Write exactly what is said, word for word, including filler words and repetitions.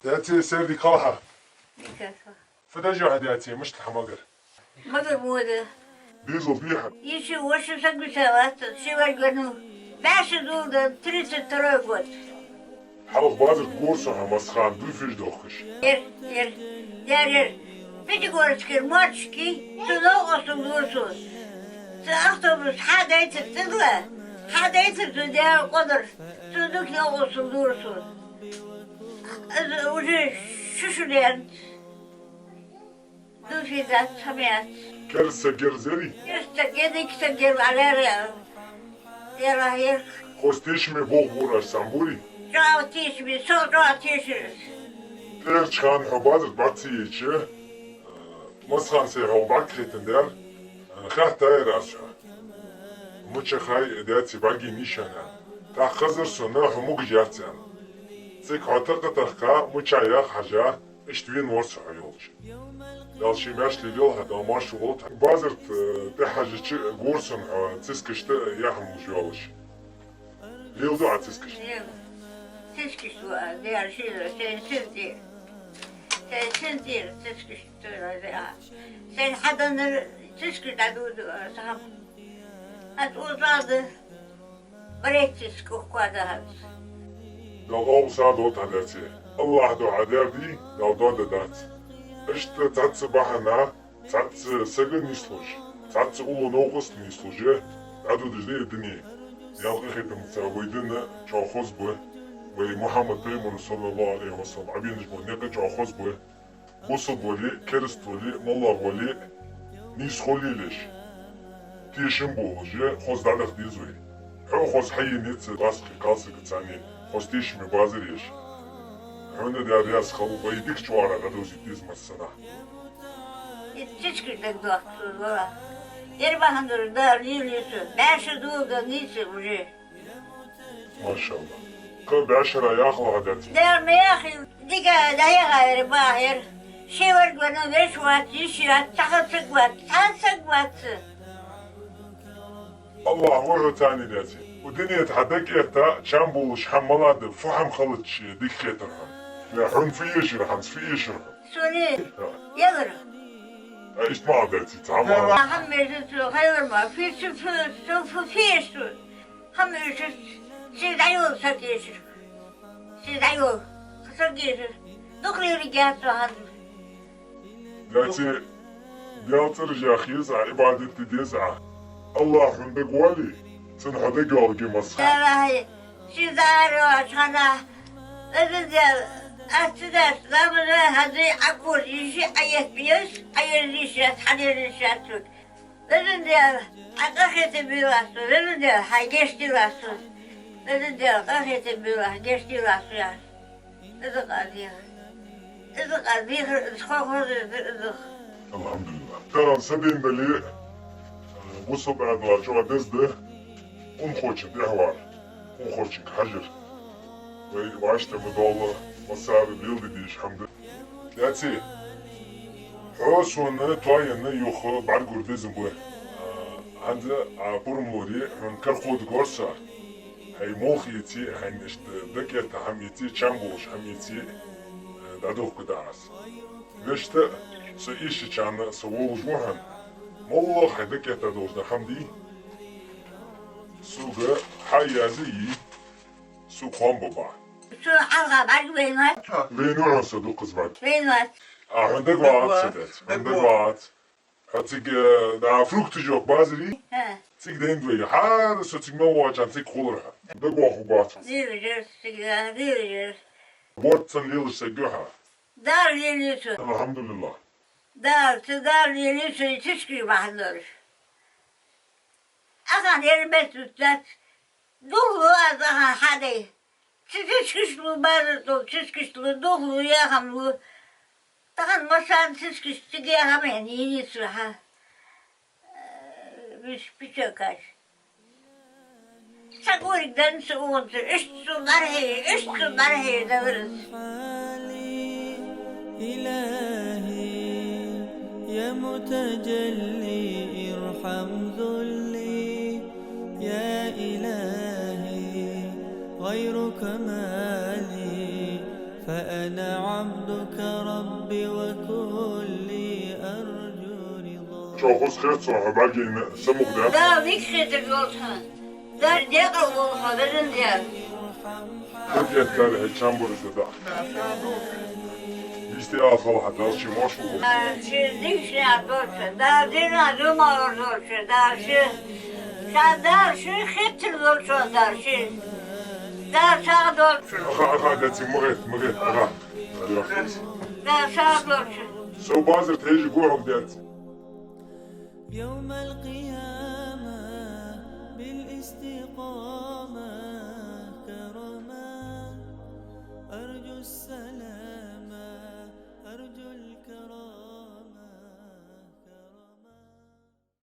Даьце, сайре дика хийла хьа. Дика хийла. Фу деш я хьо, даьце, мишта хьа магар? Магар во да. Дезал дий хьа? Йиша, воша саг висавац, ши варгваьннав. БӀаьша доладенна, тридцать второй год. Хьалха базар тӀа гора со хьо, массахана дурфеш дохкаш. Ер, ер, ер, ер. Пятигорскера моттигашка, цу новкъостал дора со. Цу автобуса хьадайтар цӀагӀа, хьадайтар цу Даьла къодар. Цу дукха новкъостал дора со. Из уже шу шу даьннад. Дурфе дац, хӀама яц. Керста саг яр из, яри? Керста саг яр, дика саг яр, валера. Яла яр. Хоза тешаме болх бора аш, цхьан бури? ЧӀоагӀа тешаме, со чӀоагӀа тешар аз. ТӀехьарча хана хьо базар тӀа бац ца еча, массахана сай хьох бӀаргхетар дар, хаьттар аз хьох. Мича хай, даьце, бӀаргийна йиш я хьона? ТӀаккха хезар сона, хьо могаш яц аьнна. Цига хьо тӀатакхтакха, мича я хьажа, иштта венавар со хьо йолча. Дала ший маьрша лелайолда хьо, Дала маршо волда хьо. Базар тӀа, э, тӀехьажача гора сона хьо цискашта яхьа мулаш йолаш. Леладу Ӏа цискаш? Лела. Цискаш ду аз, Даьла шийла, сайна сина тӀера. Сайна сина тӀера цискаш ду аз. Сайна хьаденнар цискаш дӀадоду аз, хӀама. ХӀанз укхаза да, барайтта циска укх коа да хӀанз. Дала къоабал долда хьа, даьце. АллахӀа духьа дер дий, Дала доаде дац. Иштта цхьацца бахьан, цхьацца сага нийслуш, цхьацца уллув новкъост нийслуш, дӀадодаш да ер дуне. Даьла къахетамца вай дин чӀоагӀа хоза ба, вай Мухьаммад пайхамара, саллаллахӀу Ӏалайхи ва саллам, Ӏабенаш бола никъ чӀоагӀа хоза ба. Бусалба вале а, керста вале а, моллагӀа вале а, нийсхо лелаеш, тешам болаш, хоза дӀадаха деза вай. Хьо а хоза хьаенна ца, гӀазкхий кхалсага царна хоза тешаме базар еш. Хьона Даьла раьза хилва, вай дикача оагӀорахьа дӀадовзийта деза массанахьа. Из цискаш дагадоаккх сона, валлахӀи. Ер бахьан долаш Дала лелаю со, бӀаьша доладенна нийса уже. МашаАллахӀ. Кхы бӀаьшара яхалахьа, даьце. Даьла ма яхийла, дика дӀаяхар бахьар. Ши варгваьннав, веший вац, йиший вац, цхьа хала саг вац, цхьа саг вац. АллахӀ ва хьо, даьце. Укх дунен тӀа хьа дагахьа чам болаш хӀама малагӀа да, фу хӀама хилча дика хетар хьона? Е хьона фу эшар, хӀанз фу эшар хьона? Сона? ХӀа. Ялар. А, иштта ма аьлча, даьце, цхьа ма аьлча. ХӀама эшац, хайлар ма, фу, фу, фу, фу, фу эшац. ХӀама эшац, се дӀайола саг эшар. Се дӀайола саг эшар. Дукха леларгьяц со хӀанз. Даьце, Даьла цӀераш яха еза Ӏа, Ӏибадат де деза Ӏа. АллахӀ хьона дагавоале, цунна хьо дагайоалае масса. ДаллахӀи, ши зӀамига йолча хана, везан Даьла, аз ца даьча замана хӀанз Ӏа кхоачаш йиш я, Ӏа етта йиш я, Ӏа езаш йиш яц, хьадезаш йиш яц сога. Везан Даьла, Ӏа къахетам белахь сона, везан Даьла, хьай гешт делахь сона. Везан Даьла, къахетам белахь, гешт делахь сона. Из къа дехар. Из къа дехар, из хо-, хоза дар из. АлхьамдулиллахӀ. Тахан са ден дале, бусалба Ӏаьдала чӀоагӀа деза да унахочун тӀехьавар, унахочунга хьажар. Вай вӀаштӀехьа ма доалла, массане леладе дезаш хӀама да. Даьце, хьо сона тоаенна юха бӀаргагур безам ба. ХӀанз Ӏа пурам лоре, хьона кара кховдагӀа вар со. Хьай молха эце, хьайна иштта дагахьа хӀама эце, чам болаш хӀама эце, дӀадохкаргда аз. Вешта, со эшачарна со волаш ва хьона. МоллагӀа хьай дагахьа долаш да хӀама дий, сога хьа язъе, сога хоам бергба. Со хьалха бӀаргавайнавац. Вайнавац хьо со дукхаза бӀарг? Вайнавац. А хьона дагавац, даьце? Хьона дагавац. Хьо цига, э, да, фрукташ йоах базаре? ХӀа. Цига дайнад вай. ХӀара со цига мел воагӀачарна цига хулар хьо. ДагавоагӀаргвац. Лелаш яр цига, лелаш яр. Борз санна лелаш саг я хьо? Дала лелаю со. АлхьамдулиллахӀ. Дала, цу Дала лелаю со, цискаш бахьан долаш. Ахьа ер бетта дац. Духлу аз ахьа хьадай. Цискаш лу базар тӀа, цискаш лу, духлу, яхам лу. Тахан массане цискаш цига яхам хьона йиниц ваха. Виш пичокаш. Са гург дан са унца, иштта цу бархӀе, иштта цу бархӀе даларас. إلهي يا متجلي ارحم ذلي، يا إلهي غيرك ما لي. أنا عبدك ربي وكلي أرجو رضاك. Чо хоза хет сона хьо бӀаргийна самукъадаьд? Дала дика хетар долча хьона. Дала декъал волва хьо, везан Даьла. Хьо геттара хьай чам бараш да даха. Висте алхалахьа Дала ший мошал ву. Дала ший дика ший долча, Дала дина зумалар долча, Дала ший, ша Дала ший хеттар долча, Дала ший. Дала сагӀа долча. Аха, аха, деци, ма гӀетта, ма гӀетта, аха. Дала сагӀа долча. Со базар тежи гохьуг деци. يوم القيامة بالاستقامة كرما أرجو السلام